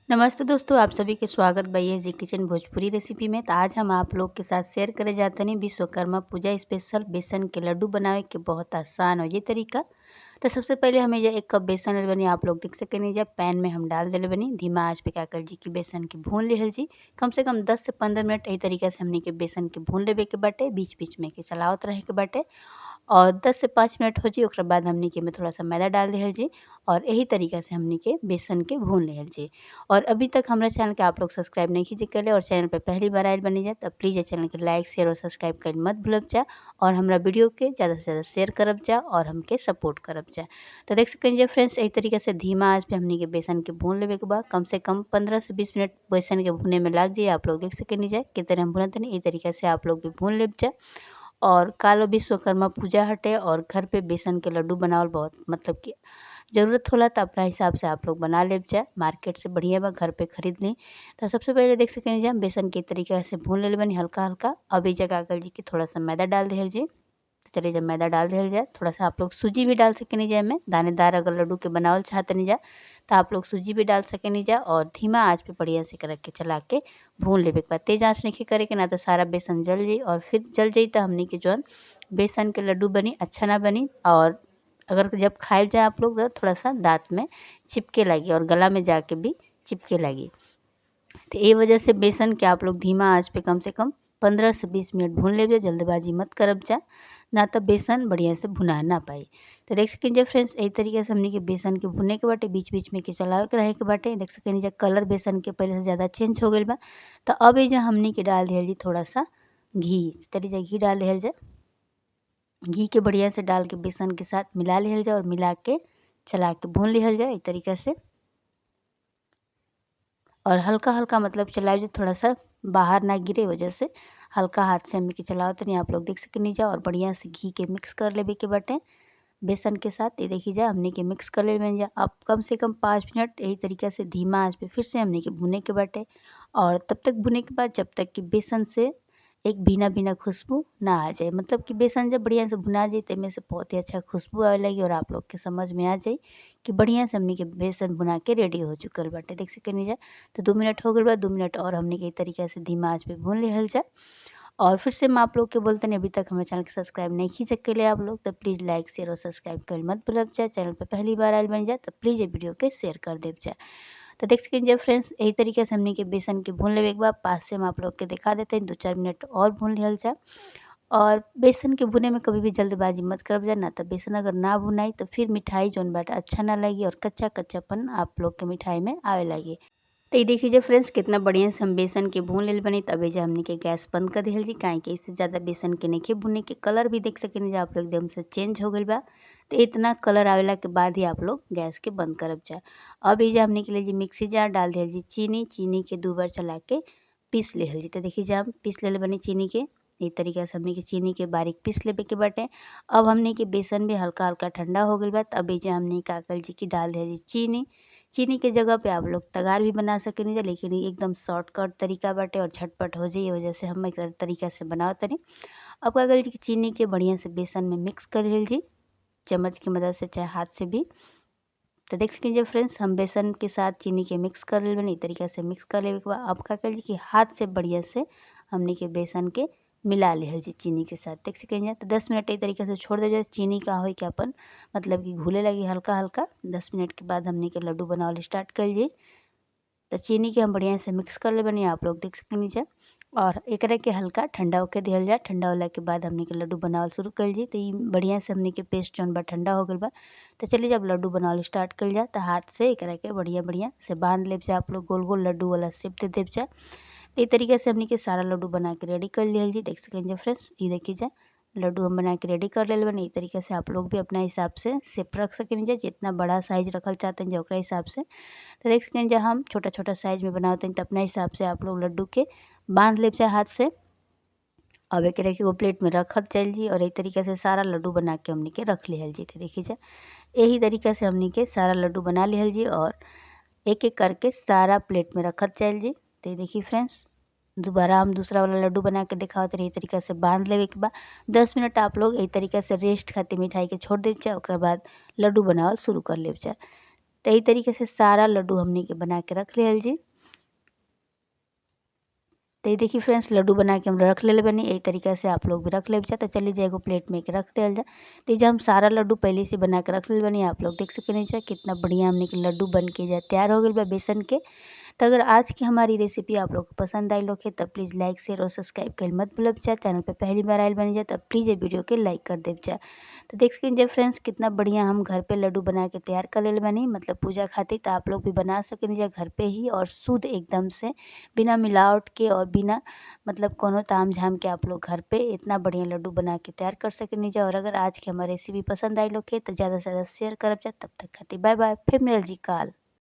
नमस्ते दोस्तों, आप सभी के स्वागत बा जी किचन भोजपुरी रेसिपी में। तो आज हम आप लोग के साथ शेयर करे जाते हैं विश्वकर्मा पूजा स्पेशल बेसन के लड्डू बनावे के बहुत आसान हो ये तरीका। तो सबसे पहले हमें जो 1 कप बेसन ले बनी, आप लोग देख सकें जब पैन में हम डाल दिले बनी। धीमा आँच पे क्या कर जी कि बेसन के भून लिहल जी कम से कम 10 से 15 मिनट यही तरीका से हमने के बेसन के भून लेवे के बाटे, बीच बीच में के चलावत रहे के बाटे। और 10 से 5 मिनट हो जी ओकरा बाद हमने के में थोड़ा सा मैदा डाल दिहल जी और यही तरीका से हमने के बेसन के भून लिहल जी। और अभी तक हमारा चैनल के आप लोग सब्सक्राइब नहीं कीजिए कर ले और चैनल पर पहली बार आयल बनी जाए तो प्लीज़ चैनल के लाइक शेयर और सब्सक्राइब कर मत भूलब जा और हमारा वीडियो के ज़्यादा से ज़्यादा शेयर करब जा और हमके सपोर्ट करब जा। तो देख सकें जे फ्रेंड्स, यही तरीका से धीमा आँच पे हमने के बेसन के भून लेवे के बाद कम से कम 15 से 20 मिनट बेसन के भुने में लाग जाए। आप लोग देख सकें जाए कितने हम भुनत नहीं, यही तरीका से आप लोग भी भून लेब जा। और कालो विश्वकर्मा पूजा हटे और घर पे बेसन के लड्डू बनावल बहुत मतलब कि ज़रूरत होला, तो अपना हिसाब से आप लोग बना लेब जाए, मार्केट से बढ़िया बा घर पे खरीद ली। तो सबसे पहले देख सकें जे हम बेसन के तरीका से भून ले बनी हल्का हल्का। अब ये जगह कर जी कि थोड़ा सा मैदा डाल दिहल जी। तो चलिए जब मैदा डाल दिहल जाए, थोड़ा सा आप लोग सूजी भी डाल सकें जाए में, दानेदार अगर लड्डू के बनावल चाहतनी जा तो आप लोग सूजी भी डाल सकें जा। और धीमा आँच पे बढ़िया से कर के चला के भून लेवे के बाद तेज़ आँच नहीं करे के ना तो सारा बेसन जल जाई और फिर जल जाई तो हमने के जौन बेसन के लड्डू बनी अच्छा ना बनी। और अगर जब खाए जाए आप लोग तो थोड़ा सा दांत में चिपके लगी और गला में जाके भी चिपके लगी। तो ये वजह से बेसन के आप लोग धीमा आँच पे कम से कम 15 से 20 मिनट भून ले, जल्दबाजी मत करब जा ना तो बेसन बढ़िया से भुना ना पाई। तो देख सकें जब फ्रेंड्स, यही तरीके से हमने के बेसन के भुने के बाटे, बीच बीच में के चलावे के रहे के बाटे। देख सकें जब कलर बेसन के पहले से ज़्यादा चेंज हो गई बा। तो अब ये जो हमने के डाल दिया जी थोड़ा सा घी, चलिए घी डाल दिया जाए। घी के बढ़िया से डाल के बेसन के साथ मिला लिहल जाए और मिला के चला के भून लिहल जाए एक तरीका से। और हल्का हल्का मतलब चलाए जाए, थोड़ा सा बाहर ना गिरे वजह से हल्का हाथ से हमें के चलाओ तो नहीं आप लोग देख सके नहीं जाओ। और बढ़िया से घी के मिक्स कर लेवे के बाटे बेसन के साथ। ये देखी जाए हमने के मिक्स कर ले जाए। अब कम से कम 5 मिनट यही तरीका से धीमा आंच पे फिर से हमने के भुने के बाटे। और तब तक भुने के बाद जब तक कि बेसन से एक भीना भीना खुशबू ना आ जाए, मतलब कि बेसन जब बढ़िया से भुना जाए तो में से बहुत ही अच्छा खुशबू आवे लगी और आप लोग के समझ में आ जाए कि बढ़िया से हमने के बेसन भुना के रेडी हो चुकल बाटे। देख सके नहीं जाए तो 2 मिनट हो गए बा, 2 मिनट और हमने के तरीका से धीमा आँच पे भून लिहल जाए। और फिर से हम आप लोग के बोलते हैं अभी तक हमारे चैनल के सब्सक्राइब नहीं खींच के लिए आप लोग तो प्लीज़ लाइक शेयर और सब्सक्राइब कर मत भूलब जाए। चैनल पर पहली बार आयल बन जाए तो प्लीज़ ये वीडियो के शेयर कर देव जाए। तो देख सकें जब फ्रेंड्स, यही तरीके से हमने के बेसन के भून लेवे एक बार। पास से हम आप लोग के दिखा देते हैं, 2-4 मिनट और भून लिहल जाए। और बेसन के भुने में कभी भी जल्दबाजी मत करब जाए ना तो बेसन अगर ना भुनाई तो फिर मिठाई जौन बाटे अच्छा ना लगी और कच्चा कच्चापन आप लोग के मिठाई में आवे लगी। तो ये देखिए फ्रेंड्स, कितना बढ़िया से हम बेसन के भून लेल बनी। तब जे हमने के गैस बंद कर दिहल जी, काहे कि इससे ज़्यादा बेसन के नहीं भुने के। कलर भी देख सकें आप लोग एकदम से चेंज हो गई बा। तो इतना कलर आवेला के बाद ही आप लोग गैस के बंद करब जाए। अब ये हमने के लिए जी मिक्सी जार डाल दिहल जी चीनी, चीनी के 2 बार चला के पीस लिहल जी। तो देखिए जब हम पीस ले बनी चीनी के, इस तरीका से हमने के चीनी के बारीक पीस लेवे के बाटे। अब हमने के बेसन भी हल्का हल्का ठंडा हो गई बा। तब ये हमने का कर जी की डाल दिया जी चीनी। चीनी के जगह पे आप लोग तगार भी बना सकें जा, लेकिन एकदम शॉर्टकट तरीका बाटे और झटपट हो जाए, वजह से हम एक तरीका से बनाओ तनी। अब का कर जी की चीनी के बढ़िया से बेसन में मिक्स कर लिहल जी, चम्मच की मदद से चाहे हाथ से भी। तो देख सकें जब फ्रेंड्स, हम बेसन के साथ चीनी के मिक्स कर ले बनी। तरीका से मिक्स कर लेवे के बाद अब का कर जी कि हाथ से बढ़िया से हमने के बेसन के मिला लिहल जी चीनी के साथ। देख सकें जा तो 10 मिनट एक तरीके से छोड़ दे जाए। चीनी का हो कि अपन मतलब कि घुले लगी हल्का हल्का। 10 मिनट के बाद हमने के लड्डू बनावल स्टार्ट कर जी। तो चीनी के हम बढ़िया से मिक्स कर ले बनी, आप लोग देख सकें जा। और एकरा के हल्का ठंडा होके दिहल जाए। ठंडा होला के बाद हमने के लड्डू बनावल शुरू कर जी। तो ये बढ़िया से हमने के पेस्ट जौन बा ठंडा हो गइल बा। तो चलिए जब लड्डू बनावल स्टार्ट कर जाए तो हाथ से एकरा के बढ़िया बढ़िया से बांध लेब जाए। आप लोग गोल गोल लड्डू वाला शेप दे देव जाए। तो इस तरीके से हमने के सारा लड्डू बना के रेडी कर लिहल जी। देख सकें फ्रेंड्स, ये देखिए जाए लड्डू हम बना के रेडी कर ले बनी। इस तरीके से आप लोग भी अपना हिसाब से शेप रख सकें जाए, जितना बड़ा साइज रखल चाहते हैं ओकरा हिसाब से। तो देख सकें जब हम छोटा छोटा साइज में बनाते हैं तो अपना हिसाब से आप लोग लड्डू के बांध ले जाए हाथ से। अब एक वो प्लेट में रखत चल जी और एक तरीके से सारा लड्डू बना के हमने के रख लिहल जी। तो देखिए जाए यही तरीका से हमने के सारा लड्डू बना लिहल जी और एक एक करके सारा प्लेट में रखत चल जी। तो देखिए फ्रेंड्स, दोबारा हम दूसरा वाला लड्डू बना के दिखावत रही। तरीका से बांध लेवे के बाद 10 मिनट आप लोग यही तरीका से रेस्ट खातिर मिठाई के छोड़ देव जाए। ओकरा बाद लड्डू बनावल शुरू कर लेव जाए। तो यही तरीके से सारा लड्डू हमनी के बना के रख लिहल जी। तो ये देखिए फ्रेंड्स लड्डू बना के हम रख ले बनी। यही तरीका से आप लोग भी रख ले जा। तो चलिए जाए एगो प्लेट में के रख दिया जा। तो जब हम सारा लड्डू पहले से बना के रख ले बनी, आप लोग देख सके नहीं कितना बढ़िया हमने के लड्डू बन के जा तैयार हो गया बा बेसन के। तो अगर आज की हमारी रेसिपी आप लोग को पसंद आई लोग है तब प्लीज़ लाइक शेयर और सब्सक्राइब कर मत भूलब जा। चैनल पर पहली बार आयल बनी जाए तब प्लीज़ ये वीडियो के लाइक कर देव जा। तो देख सकें जब फ्रेंड्स कितना बढ़िया हम घर पे लड्डू बना के तैयार कर ले बनी, मतलब पूजा खातिर। तो आप लोग भी बना सकें जा घर पे ही और शुद्ध एकदम से बिना मिलावट के और बिना मतलब कोनो ताम झाम के आप लोग घर पे इतना बढ़िया लड्डू बना के तैयार कर सकें जा। और अगर आज की हमारी रेसिपी पसंद आई लोग है तो ज़्यादा से ज़्यादा शेयर करब जा। तब तक खातिर बाय बाय, फिर मिलल जी काल।